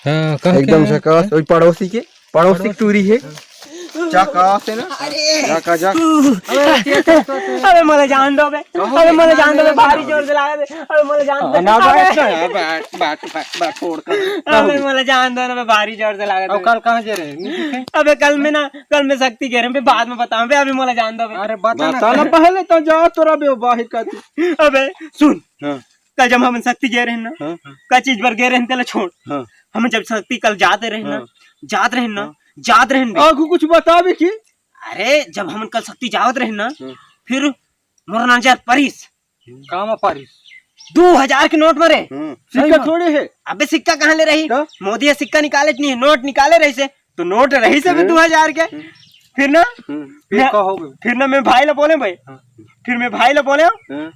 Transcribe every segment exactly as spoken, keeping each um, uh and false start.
हाँ, कहाँ एकदम के? झकास। ओई पड़ोसी के, पड़ोसी के टूरी हे। झकास हे ना? अरे। जा का, जा। अबे मोला जान दो बे। कहाँ अबे मोला जान दो बे, भारी जोर से लागत हे। अबे मोला जान दो। ना, अबे। बैठ ना, बैठ, बैठ, बैठ, बैठ, छोड़ कर। अबे मोला जान दो ना बे, भारी जोर से लागत हे। कल कहाँ जा रहे हैं? अबे कल मैं ना, कल मैं शक्ति गे रहेंव बे, बाद में बताहूँ बे, अबे मोला जान दो बे। अरे बता ना। बता ना पहले तो, जा तोरा बे बाहिर का तू। अबे सुन। हाँ। कल जब हमन शक्ति गे रहेन ना, हाँ। का चीज बर गे रहेन तेला छोड़। हाँ। हमन जब शक्ति कल जात रहेन ना, हाँ। जात रहेन ना, हाँ। जात रहेन बे। आगू कुछ बताबे कि? अरे, जब हमन कल शक्ति जावत रहेन ना, हाँ। फिर मोर नजर परिस। का मा परिस? दू हजार के नोट म रे। हाँ। सिक्का थोड़े हे। अबे सिक्का कहाँ ले रही? तो? मोदी ह सिक्का निकाले नहीं, नोट निकाले रहिसे। तो नोट रहिसे बे हम्म। दू हजार के। हम्म। फिर ना, हम्म। फिर मैं, का हो गए? फिर ना मैं भाई ला बोलेंव भाई। हाँ। फिर मैं भाई ला बोलेंव। हाँ।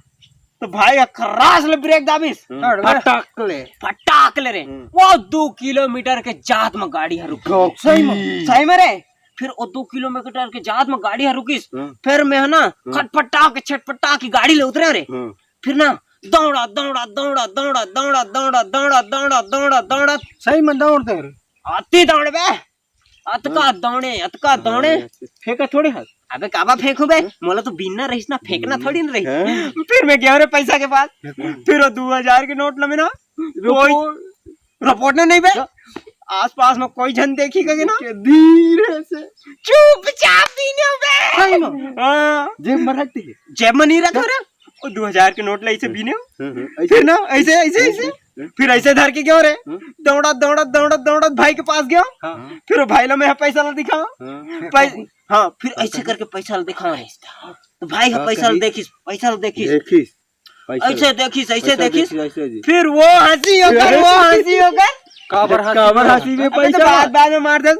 तो भाई ह खर्रास ले ब्रेक दाबिस। हम्म। फटाक ले। फटाक ले रे। हम्म। वो दू किलोमीटर के जात म गाड़ी ह रुक गे। सही में? सही में रे। फिर वो दू किलोमीटर के जात म गाड़ी ह रुकिस। हम्म। फिर मैं ह ना हम्म। खटपटा के, छटपटा के गाड़ी ले उतरेंव रे। हम्म। फिर ना दौड़ा, दौड़ा, दौड़ा, दौड़ा, दौड़ा, दौड़ा, दौड़ा, दौड़ा, दौड़ा, दौड़ा। सही में दौड़ दे रे। अति दौड़ बे। अतका हाँ। दौड़े, अतका दौड़े। हाँ, फेंका थोड़े हाथ। अबे काबर फेंकहूँ बे? हाँ। मोला तो बीनना रहिस ना, फेंकना हम्म। थोड़ी ना रहिस। हाँ। फिर मैं गेंव रे पैसा के पास। हाँ। फिर वो दू हजार के नोट ल मैं ना, रोपो। कोई रोपट नहीं बे। हाँ। आसपास में कोई झन देखही कहिके ना। के धीरे से। चुपचाप बीनेंव बे। सही में? हाँ। जेब में रख दिए। जेब में नहीं रखा रे। वो दू हजार के नोट ल अइसे बीनेंव। हम्म, हम्म, अइसे। फिर ना, अइसे, अइसे, अइसे। अइसे। फिर अइसे धर के गेंव रे। हम्म। दौड़त, दौड़त, दौड़त, दौड़त भाई के पास गेंव। हाँ। फिर वो भाई ल मैं ह पैसा ला दिखावंव। हाँ। पै-, हाँ, फिर अइसे करके पैसा ला दिखावंव रे। तो भाई ह हाँ, पैसा ला कही। देखिस, पैसा ला देखिस। देखिस। पैसा अइसे ला। देखिस, अइसे पैसा देखिस। देखिस, अइसे जी। फिर वो हँसी ओकर, वो हँसी ओकर। काबर हँसी? काबर हँसी बे अबे तो पैसा? बाद, बाद में मार दे।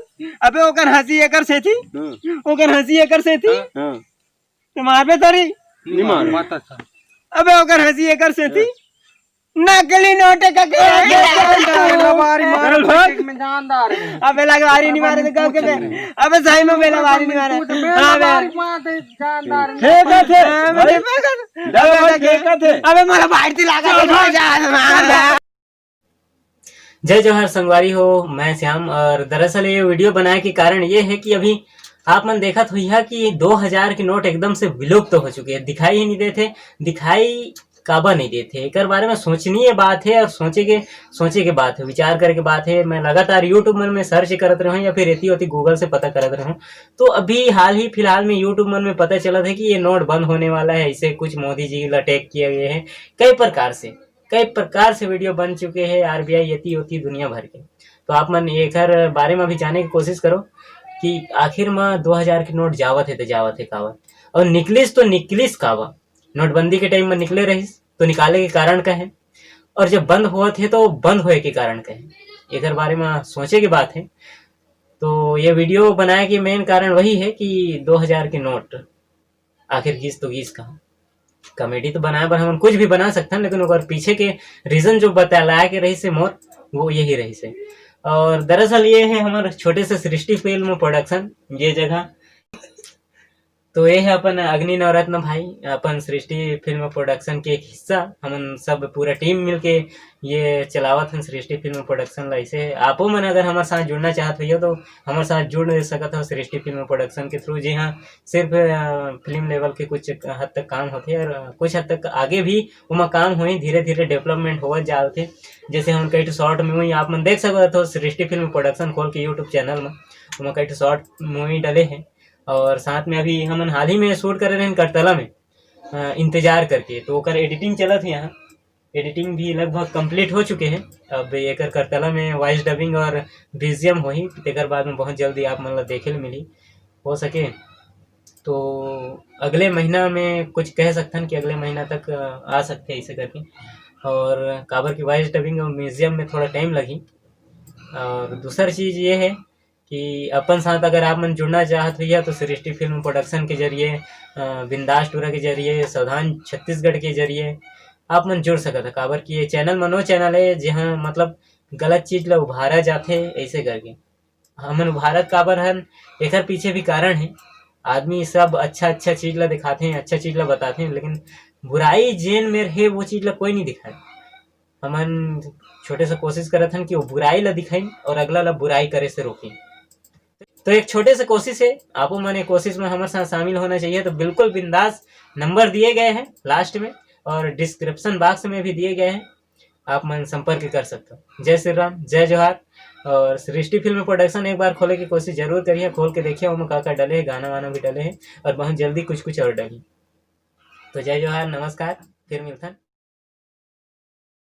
अबे ओकर हँसी एकर सेती। हाँ। ओकर हँसी एकर सेती। हाँ। हाँ। तो मारबे तरी। नहीं मार। माता सा। अबे ओकर हँसी एकर सेती। हाँ। नकली नोट का के अरे लबारी मार, अरे भाई। पॉकेट में जानदार। अबे लबारी नहीं मारे तो का के। अबे सही में बे लबारी नहीं मारे। हाँ बे। लबारी मार दे जानदार। फेंका थे। हाँ, भाई। फेंका थे। डबल फेंका थे। अबे मोला बाहर से लागा के जा। जय जोहार संगवारी हो, मैं श्याम। और दरअसल ये वीडियो बनाए के कारण ये है कि अभी आप मन देखत होइहा कि दो हजार के नोट एकदम से विलुप्त हो चुके हैं, दिखाई ही नहीं देते। दिखाई काबर नहीं देते, एकर बारे में सोचनीय बात है और सोचे के, सोचे के बात है, विचार करे के बात है। मैं लगातार YouTube मन में सर्च करत रहूँ या फिर एती ओती Google से पता करत रहूँ, तो अभी हाल ही फिलहाल में YouTube मन में पता चलत है कि ये नोट बंद होने वाला है, ऐसे कुछ मोदी जी ला टैग किया गया है कई प्रकार से। कई प्रकार से वीडियो बन चुके हैं आरबीआई एती ओती दुनिया भर के। तो आप मन एकर बारे में भी जाने की कोशिश करो कि आखिर में दो हजार के नोट जावत है तो जावत है काबर, और निकलिस तो निकलिस काबर। नोटबंदी के टाइम में निकले रहिस तो निकाले के कारण का है, और जब बंद होत है तो बंद होए के कारण का है, एकर बारे में सोचे के बात है। तो ये वीडियो बनाए के मेन कारण वही है कि दो हजार के नोट आखिर गिस तो गिस कहाँ। कॉमेडी तो बनाए बर हमन कुछ भी बना सकथन, लेकिन ओकर पीछे के रीजन जो बतलाए के रहिस हे मोर, वो यही रहिस हे। और दरअसल ये है हमर छोटे से सृष्टि फिल्म प्रोडक्शन, ये जगह। तो ये है अपन अग्नि नवरत्न भाई, अपन सृष्टि फिल्म प्रोडक्शन के एक हिस्सा। हमन सब पूरा टीम मिलके ये चलावत हन सृष्टि फिल्म प्रोडक्शन ला। ऐसे आपो मन अगर हमर साथ जुड़ना चाहत होइयो तो हमर साथ जुड़ सकत हो सृष्टि फिल्म प्रोडक्शन के थ्रू। जी हाँ, सिर्फ, अ, फिल्म लेवल के कुछ हद तक काम होथे और कुछ हद तक आगे भी ओमा काम होही, धीरे-धीरे डेवलपमेंट होवत जावत हे। जैसे हमन कई ठो शॉर्ट मूवी आप मन देख सकत हो सृष्टि फिल्म प्रोडक्शन खोल के YouTube चैनल म, ओमा कई ठो शॉर्ट मूवी डले हे। और साथ में अभी हमन हाल ही में शूट करे रहेन करतला में, अ, इंतजार करके, तो ओकर एडिटिंग चलत हे यहाँ। एडिटिंग भी लगभग कंप्लीट हो चुके हे। अब एकर करतला में वॉइस डबिंग और बीजीएम होही, तेकर बाद में बहुत जल्दी आप मन ला देखे ल मिलही। हो सके तो अगले महीना में कुछ कह सकथन कि अगले महीना तक, अ, आ सकथे ऐसे करके। और काबर कि वॉइस डबिंग और बीजीएम में थोड़ा टाइम लगही। और दूसर चीज ये है कि अपन साथ अगर आप मन जुड़ना चाहत होइहा तो सृष्टि फिल्म प्रोडक्शन के जरिए, अ, बिंदास टूरा के जरिए, सावधान छत्तीसगढ़ के जरिए आप मन जुड़ सकत ह। काबर कि ये चैनल मनो चैनल है, जहाँ मतलब गलत चीज ला उभारा जाथे ऐसे करके। हमन उभारत काबर हन, एकर पीछे भी कारण है। आदमी सब अच्छा अच्छा चीज ला दिखाथे, अच्छा चीज ला बताथे, लेकिन बुराई जेन मेर है वो चीज ला कोई नहीं दिखाए। हमन छोटे से कोशिश करत हन कि वो बुराई ला दिखाइन और अगला ला बुराई करे से रोकिन। तो एक छोटे से कोशिश है, आपो मन ये कोशिश में हमर साथ शामिल होना चाहिए। तो बिल्कुल बिंदास, नंबर दिए गए हैं लास्ट में और डिस्क्रिप्शन बॉक्स में भी दिए गए हैं, आप मन संपर्क कर सकते हो। जय श्री राम, जय जोहार। और सृष्टि फिल्म प्रोडक्शन एक बार खोले की कोशिश जरूर करिए, खोल के देखिए, ओमा का का डले है, गाना वाना भी डले है और बहुत जल्दी कुछ कुछ और डली। तो जय जोहार, नमस्कार, फिर मिलथन।